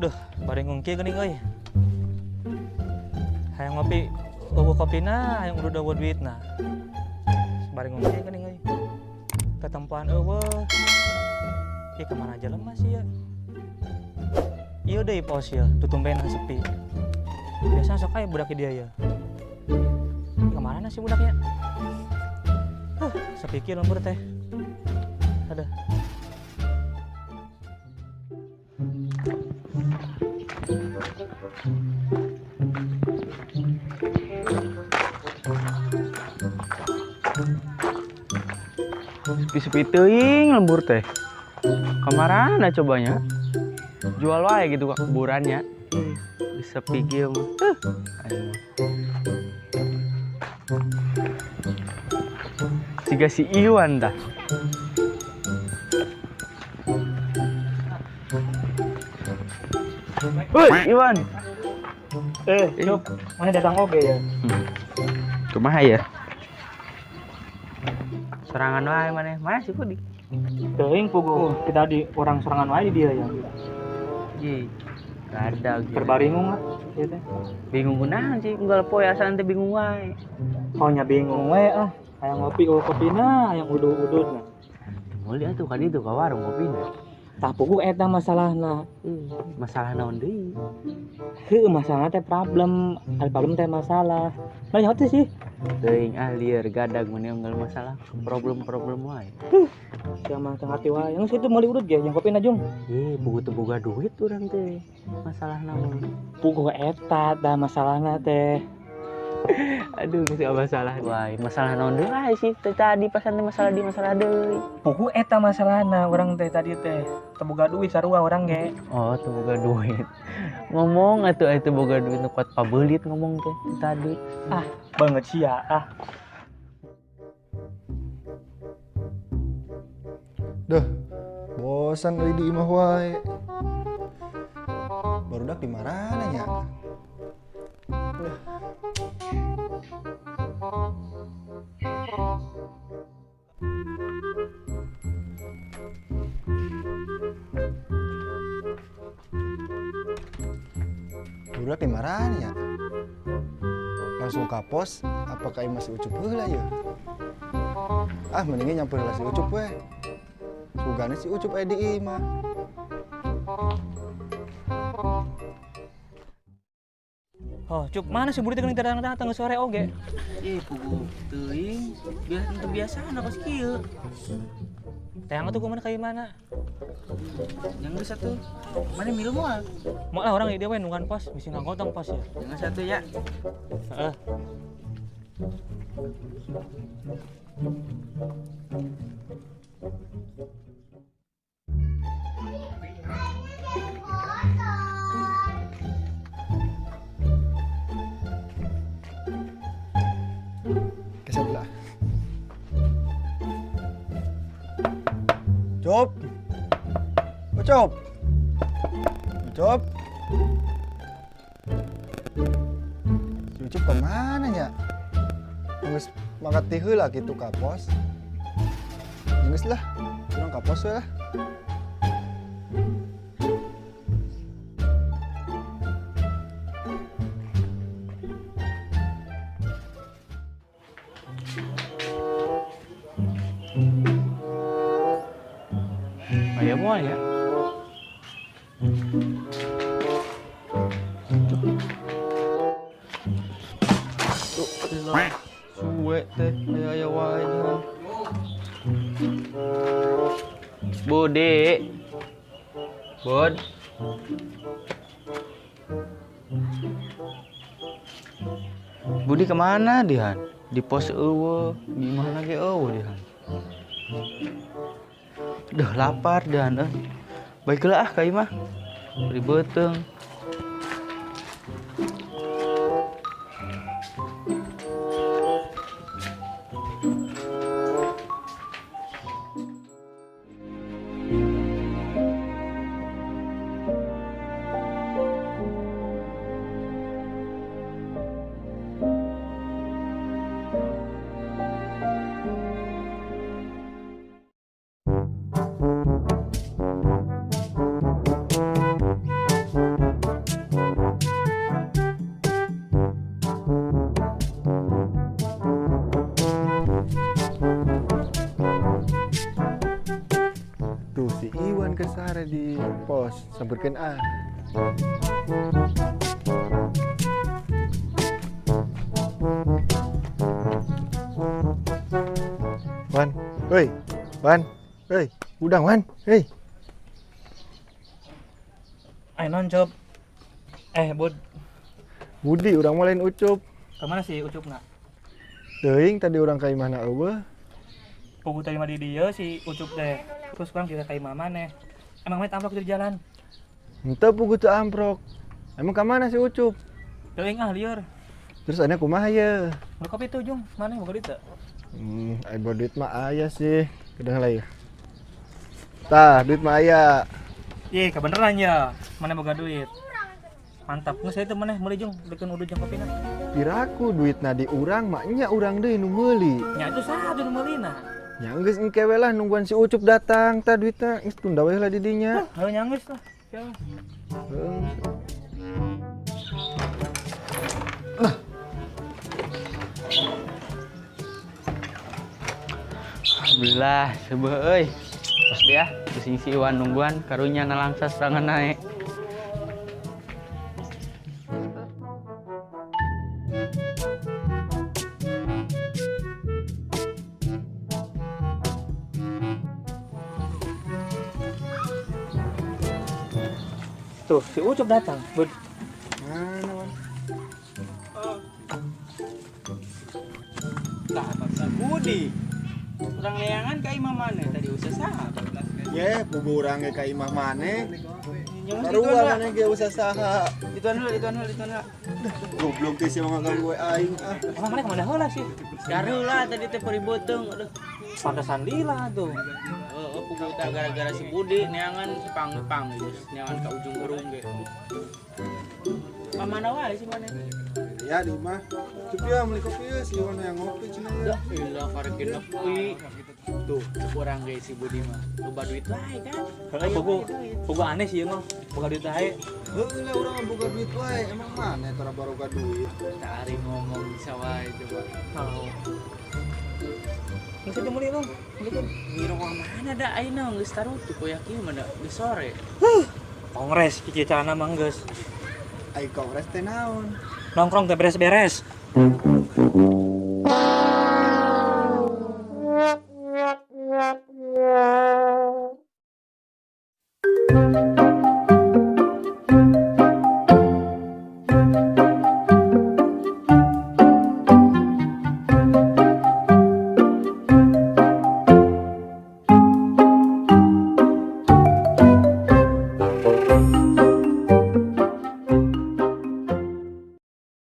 Duh, barengung kieu geuning euy. Hayang ngopi eueuh kopina, hayang udud eueuh duitna. Barengung kieu geuning euy. Katempoan eueuh. Ieu kamana jelema sih ya? Ieu deui pos ieu, tutumbenan sepi. Biasa sok aya budak di dieu ya. Kamana sih budaknya? Huh, sepi kieu lembur teh. Aduh. Sepi-sepi teuing lembur teh. Kamarana cobanya? Jual wae gitu ka kuburannya. Sepi kieu mah. Aing mah. Siga si Iwan tah. Woi, Iwan. Cuk, mana datang oge ya? Kumaha ya? Sorangan wae maneh. Mana sih Budi? Teuing puguh, kita di orang sorangan wae di dia ya. Ye. Ada gitu. Terbaringung lah ieu teh. Bingung kunaon sih unggal poe asal teh bingung wae. Oh nya bingung wae ah. Hayang ngopi eueuh kopina, hayang udud-udud nah. Meuli atuh ka ditu ka warung kopina. Tah puguh eta masalahna. Masalah naon deui? Heueuh masalahna teh problem, ari problem teh masalah. Mana nyaho teh sih? Teuing ah lieur gadag mun unggal masalah problem-problem wae. Sia mah teu ngarti wae. Geus kitu meuli udud ge jeung kopina jung. Ih, puguh teu boga duit urang teh. Masalah naon? Puguh eta tah masalahna teh. Aduh, geus masalah wae. Masalah naon deui wae sih teh tadi pasan teh masalah di masalah deui. Puguh eta masalahna urang teh tadi teh. Teu boga duit sarua urang ge. Oh, teu boga duit. Ngomong atuh aya teu boga duit nu kuat pabeulit ngomong teh tadi. Ah, banget sia ah. Duh, bosan euy di imah wae. Barudak di marana nya? Duh. Barudak di marana nya? Langsung ka pos, apa ka imah si Ucup heula yeuh? Ah, mendingan nyamper heula si Ucup we. Sugane si Ucup aya di imah. Oh, Cup, mana si Budi teh geuning datang-datang sore oge? Ih, puguh teuing, biasa teu biasana kos kieu. Teh atuh kumaha ka imahna? Yang geus atuh. Mana milu moal? Moal lah urang di dieu we nungguan pos, bisi ngagotong pos ya. Yang geus atuh ya. Heeh. Sebelah. Cup. Ucup. Ucup. Si Ucup kemana nya? Geus mangkat ti heula kitu ka pos. Geus lah, urang ka pos we lah. Aya moal ya? Suwe teh aya wae dengan. Bude. Bud. Budi kemana Dihan? Di pos eueuh, gimana ge eueuh Dihan? Duh lapar Dihan euy. Baiklah ah ka imah. Ribeuteung. Tuh si Iwan kesare di pos, samperkeun ah. Wan, hei, Wan, hei, udang Wan, hei. Ayo non Cup. Bud. Budi urang mah lain Ucup. Kemana sih Ucup na? Teuing tadi urang ka imahna eueuh. Pugu tadi mah di dieu si Ucup teh. Terus kurang kita ka imah maneh. Emang mah amprok di jalan? Henteu pugu teu amprok. Emang ka mana si Ucup? Teuing ah lieur. Terus ane kumaha ye? Beli kopi tuh Jung, maneh boga duit teu? Ai boga duit mah aya sih. Kedeng lah ya. Tah, duit mah aya. Ih, kebeneran ya. Maneh boga duit. Mantap. Geus itu maneh meuli Jung, bikeun udu jeung kopina. Piraku duitna di urang mah nya urang deui nu meuli. Nya itu saha nu meulina? Nya geus engke we lah nungguan si Ucup datang tah duitna geus tunda we lah di dinya. Heuh nya geus lah. Ya. Heuh. Alhamdulillah seubeuh euy. Pasti ya, geus si Iwan nungguan karunya nalangsa serangan naik. Tuh, si Ucup datang. Bud. Mana, Wan? Tah, Pak Budi. Urang leangan ka imah maneh tadi usah saha? Ye, pugu urang ge ka imah maneh. Sarua maneh ge usah saha. Dituan heula, dituan heula, dituan heula. Goblok teh sia mah ngaganggu we aing ah. Emang maneh ka mana heula sih? Dareula tadi teh peribeuteung aduh. Pantesan lila tuh. Heeh, pugu teh gara-gara si Budi neangan pang-pang geus neangan ka ujung burung ge. Pamana wae si maneh? Ya di imah. Cup ya meuli kopi ya si Iwan yang ngopi cenah ya. Ilah karek genep euy. Tuh, urang ge si Budi mah. Loba duit wae kan. Heeh, pugu aneh sih ieu mah. Boga duit wae. Heuh lah urang mah boga duit wae. Emang maneh tara baroga duit? Tari ngomong bisa wae coba. Tahu. Geus teu meuli lu. Meulikeun. Ngirung ka mana da ayeuna geus tarutup poe kieu mah da geus sore. Huh. Kongres kieu carana mah geus. Ai kongres teh naon? Nongkrong teh beres-beres.